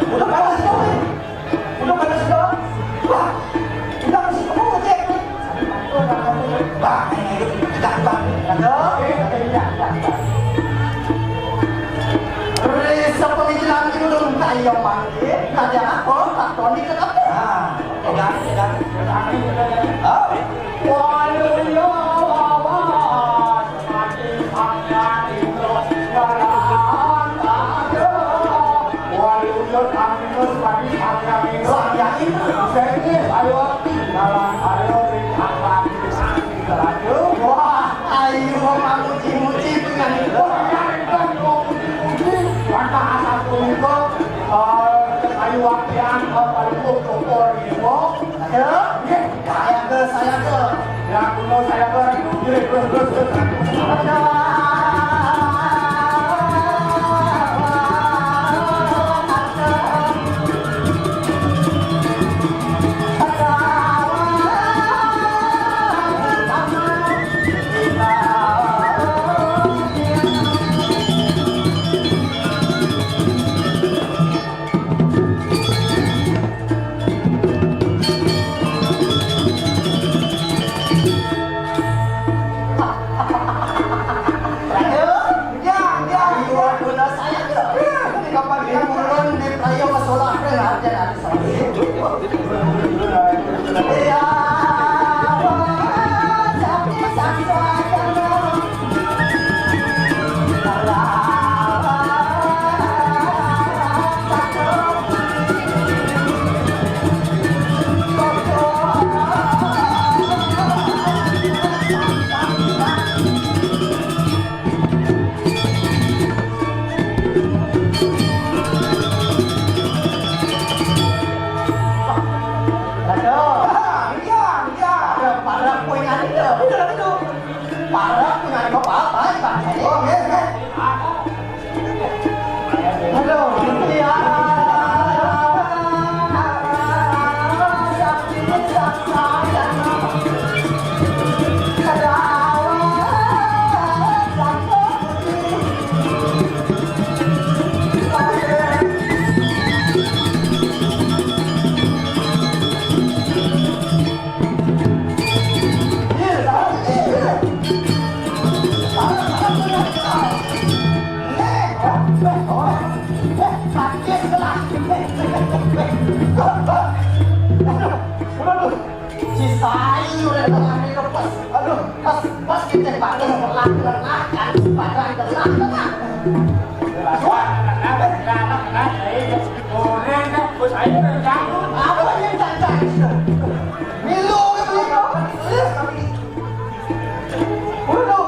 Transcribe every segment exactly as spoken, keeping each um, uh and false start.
Udah panas dong, nih. Udah panas dong. Wah, udah masih kamu ngecek, nih. Wah, ini udah, udah, udah. Aduh, ini udah, udah, udah. Risa pemikiran itu belum kayak manggil, kayak apa, Pak Tony ke kafe. Ah, pegang, pegang. Oh. Wah, ayo, Pak, muji-muji dengan itu. Ayo, waktu yang, eh, paling pokok, ini, ya. Saya ke, saya ke. Ya, kuno saya ke. Terus, terus, terus. Aduh, iya, iya. Ada para poin ada. Udah, udah. Para punya apa-apa, Pak. Oh, iya, iya. Aduh, iya. Aduh, si Sayu udah tengah lepas. Aduh, pas, pas kita pakai laki-laki, pakai laki-laki. Apa yang cacak? Milu gitu, milu. Udah, lu.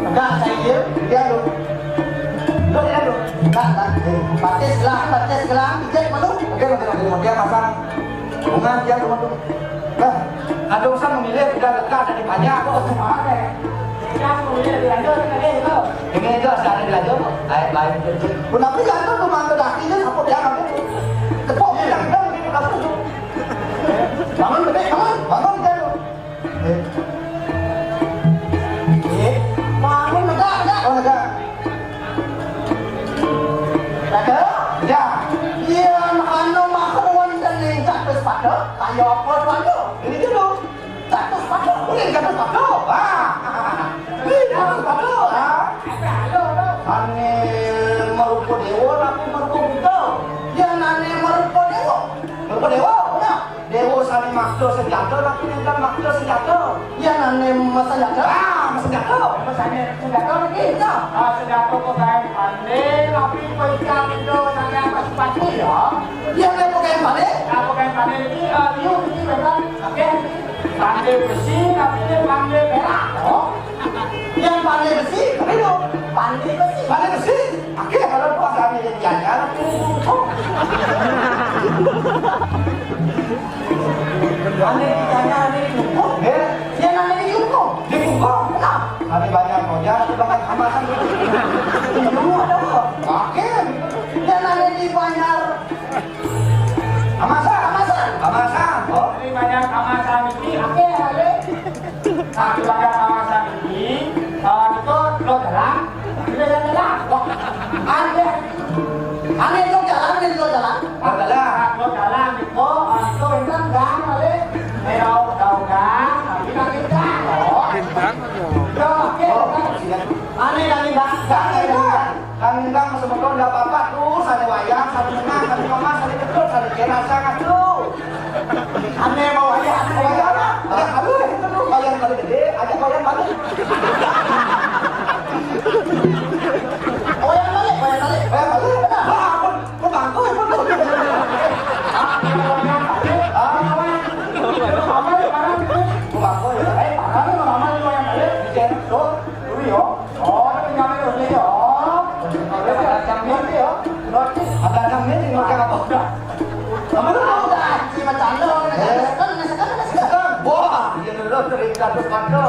Enggak, saya dia, dia lu. Lu, dia lu. Enggak, enggak. Eh, batis gelang, batis gelang, pijit malu. Oke, oke, oke. Dia masang bunga, dia tuh, tuh. Lah, ada usah memilih, udah dekat dari banyak, kok semua ada. Ini itu asal ada aja, Bu. Ayo, baik, Bu. Kenapa jatuh tuh mangga dakinya, siapa dia ngambil? Tepuk dia, dia, dia, dia, dia. Bangun, Gedé, bangun, bangun, Gedé. Eh. Eh, bangun, negak, negak. Oh, negak. Negak? Ya. Iya, anu, makawan dan yang jatuh sepatu, kayak apa sepatu? Ini dulu. Jatuh sepatu, ini jatuh sepatu. Ah. Ini jatuh sepatu. Ah. Ane marupa déwa, apa marupa buta? Ya, ane marupa déwa. Marupa déwa, ya. Déwa sané makta senjata, tapi nénten makta senjata. Yén ané masenjata. Ah, masenjata. Masané senjata lagi. Ya. Ah, senjata kok gaé pandé, tapi pecah itu sané apa sepatu ya? Yén ané kok gaé pandé? Apa gaé pandé iki, ah, liu iki, bener. Oke. Pandé besi, tapi dia pandé perak. Oh. Yang pandai besi, tapi lo pandai besi. Pandai besi. Oke, kalau puasanya jadi anyar, aku dukung. Pandai ditanya, ada dukung. Eh? Dia nanya dukung. Dukung. Kenapa? Ada banyak kau, jangan ada banyak kemasan. Dulu ada apa? Oke. Dia nanya di Banjar. Kamasan, kamasan, kamasan. Oh, ini banyak kamasan iki, akeh ale. Nah, di banyak kamasan iki, eh, niku lo jalan, ini jalan jalan. Wah, aneh. Aneh lo jalan, aneh lo jalan. Lo jalan. Nah, lo jalan niku, eh, niku wénten gang ale. Ayo, tahu gang, tapi nang gang. Oh. Gang, ya. Yo, oke. Oh, siap. Aneh nang gang, gang, gang. Kang Indang semeton ndak apa-apa tuh, sane wayang, sane menang, sane kemas, sane kedut, sane kena, sane tuh. Ane mau wayang, mau wayang apa? Wayang apa? Wayang apa? Wayang kali gede, aja wayang balik. Wayang balik, wayang balik. Wayang balik. Wah, ampun, lu bangku, ampun, lu. Ah, wayang balik. Ah, wayang. Lu bangku ya. Eh, parah lu, lama lu wayang balik. Tuh, dulu yo. Oh, tapi kami udah ya. Udah ya, jam berapa ya? Ada jam ini, mau apa? Udah. Kamu udah, udah, cuma canda, udah. Eh. Kan, kan, kan. Wah, iya dulu, cerita tuh, Pandu.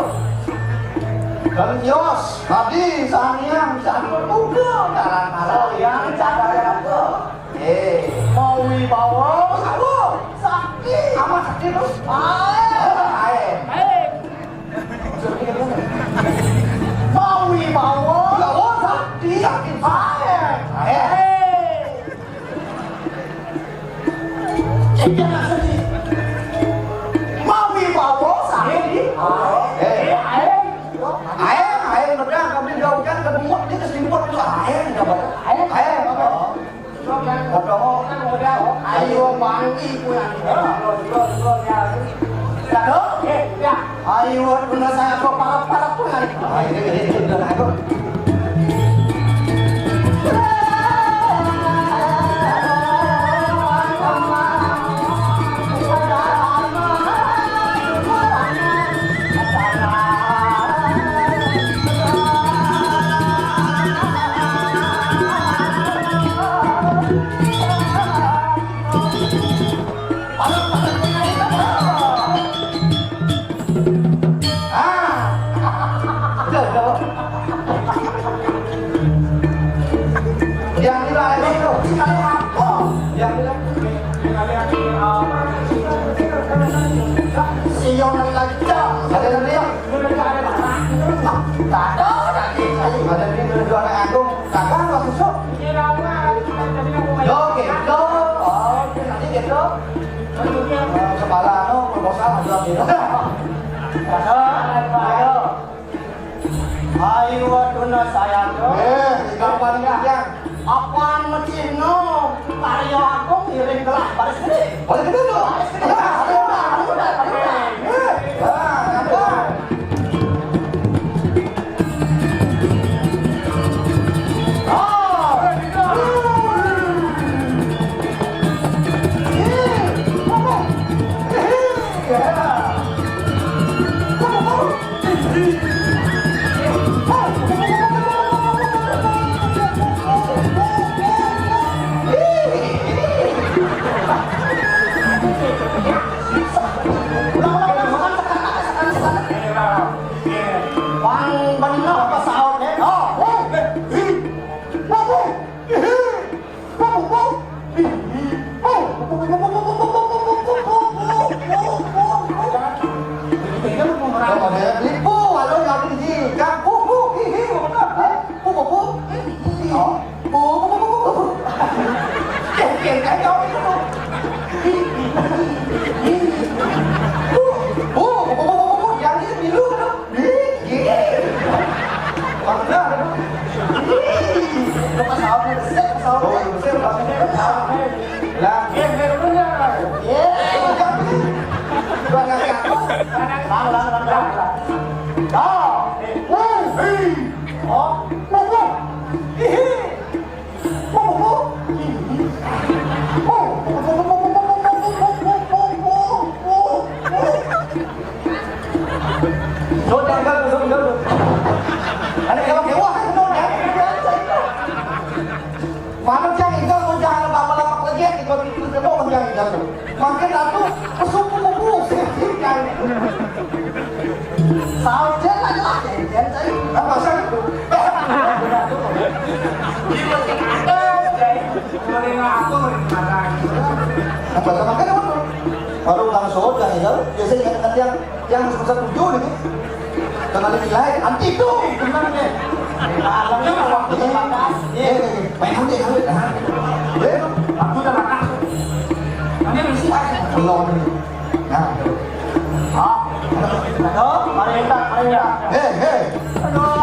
Dan Yos, tadi, Sangyang, Sandu, udah, jalan malam, yang canda ya, tuh. Eh. Mau wibawa, wibawa, sakti. Apa sakti tuh? Ah. Eh. Eh. Mawi bawa. Bawa sakti. Sakti. Ae. Ae. Iki maksudnya. Mawi bawa sakti. Ae. Ae. Ae, ae, bener, kami jauh kan, ke Bungut, dia ke Selimput itu. Ae, enggak apa-apa. Ae. Ae, apa? Ayo, mandi pulang. Ayo, tunda saya ke para-para pulang. Ah, ini, ini, ini, udah, aku. Ah. Yang nilai itu. Yang nilai. Siang lagi. Ada yang lihat. Tak ada lagi. Ada di dua anak aku. Kakak nggak susuk. Yo, gitu. Oh, tadi gitu. Eh, kepala anu, proposal ada gitu. Ayo. Ayo, tuna sayang. Eh, kapan yang? Apaan mecino? Karya aku ngiring gelah. Baris gede. Baris gede tuh. Baris gede. Nah, ayo, nah, ayo, nah, ayo, nah. Eh, nah, apa? Lah, eh, eh, udah, udah. Eh, udah, udah. Udah ngasih apa? Lang, lang, lang, lang, lang. Dah. Eh, woi, hei. Oh, oh, oh. Hihi. Oh, oh, oh. Hihi. Oh, oh, oh. Sudah, enggak, belum, belum. Ada yang kewah, belum, ya? Mana cang igal mau jangan lama-lama lagi ya, kita bikin semua mau jangan igal. Makin aku pesuku buku sih kan. Saus dia aja lah, jangan saya. Apa saya? Apa sama kan apa? Baru langsung jangan igal. Biasanya ingat-ingat yang Yang semester tujuh nih. Karena lebih lain, anti itu. Benar nih. Alamnya waktu terbatas. Iya, iya, iya. Main handi, handi, handi. Eh, waktu terbatas. Kami mesti aja. Belum. Nah. Ah. Aduh, mari kita, mari kita. Hei, hei. Aduh.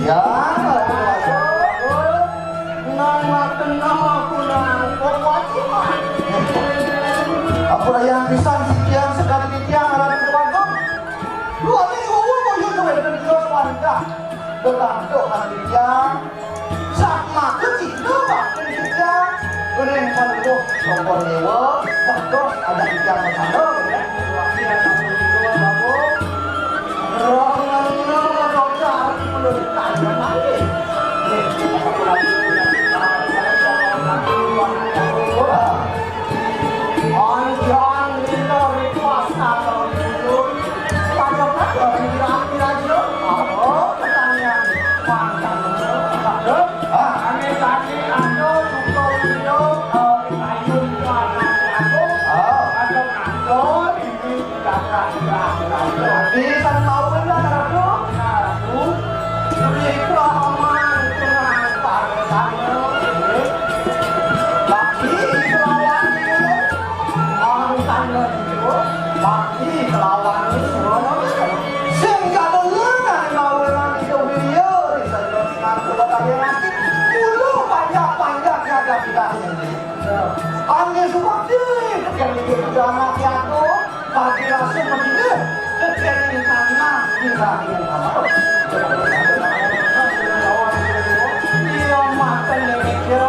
Ya, nang makan nama aku nang kuat. Apa yang bisa sekian sekali sekian ada di warung? Dua minggu, dua minggu, dua minggu, dua minggu. Betul, betul, betul. Sama kecil, betul, betul. Kering, betul. Kompor dewa, betul, ada ikan bersama, ya. Orang nang nang betul, betul, betul. Angin suwati, kene iki anak jatuh, bagi langsung begini, kejadian tanah di langit. Iya, makan ini dia,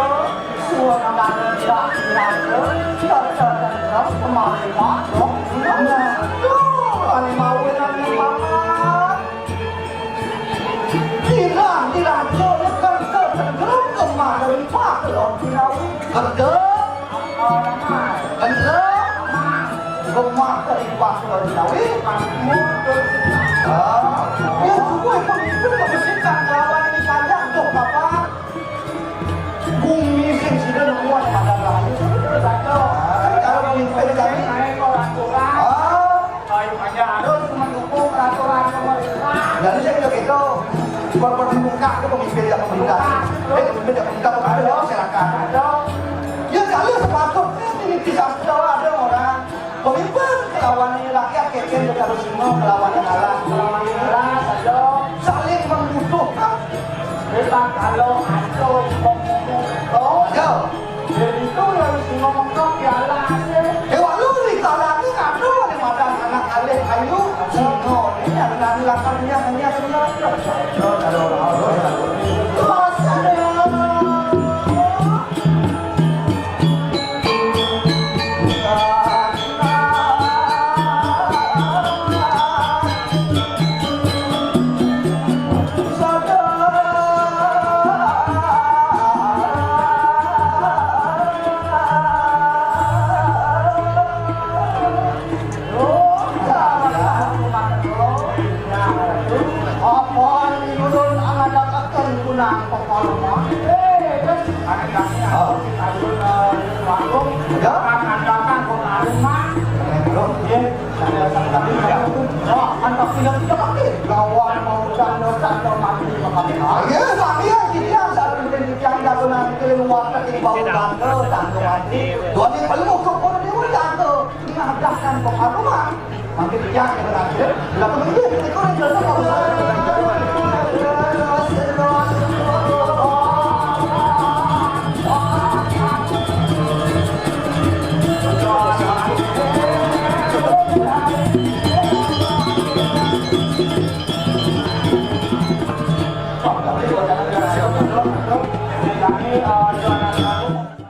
suara tanah tidak dilaku, tidak terdengar kemari masuk. Nah, tuh, ini mau ini makan. Kirang diraja nyekel ke tenggelam kemah dari pakelon Binawi. Kerja. Kerja. Kemah dari pakelon Binawi. Ah, ya, semua itu, itu kebersihan lawan ini saja tuh, Bapak. Bumi sing sida nemu ada rahayu. Kalau pemimpin kami, ah, harus mendukung peraturan pemerintah. Jadi saya juga gitu. Buat buat buka ke pemimpin yang pemerintah. Eh, pemimpin yang pemerintah, pemerintah yang masyarakat. Ya, kalau sepatutnya ini bisa ada orang pemimpin kelawan rakyat, keken harus semua kelawan alas, kelawan alas, ayo. Saling membutuhkan. Kita kalau ada pemimpin, oh, ya. Jadi itu yang semua mengkap di alas, ya. Eh, walau di kalangan ada yang ada anak alih ayu, sino ini yang kami lakukan, hanya, hanya, hanya. Apa nyuruh angadakaken kunang pepalungan? Eh, kan angadakaken warung, ya, angadakaken pepalungan. Nggih, saya sakali. Wah, mantap, tidak, tidak, Pak. Lawan mau canda, canda mati, Pak. Ah, iya, Pak, iya, sini yang satu, sini yang satu, nanti keluar, nanti bau tangga, tangga mati. Dua ni perlu kau, kau ni pun tangga. Mengadakan pengharuman. Makin yang berhasil, lalu menjadi berikutnya.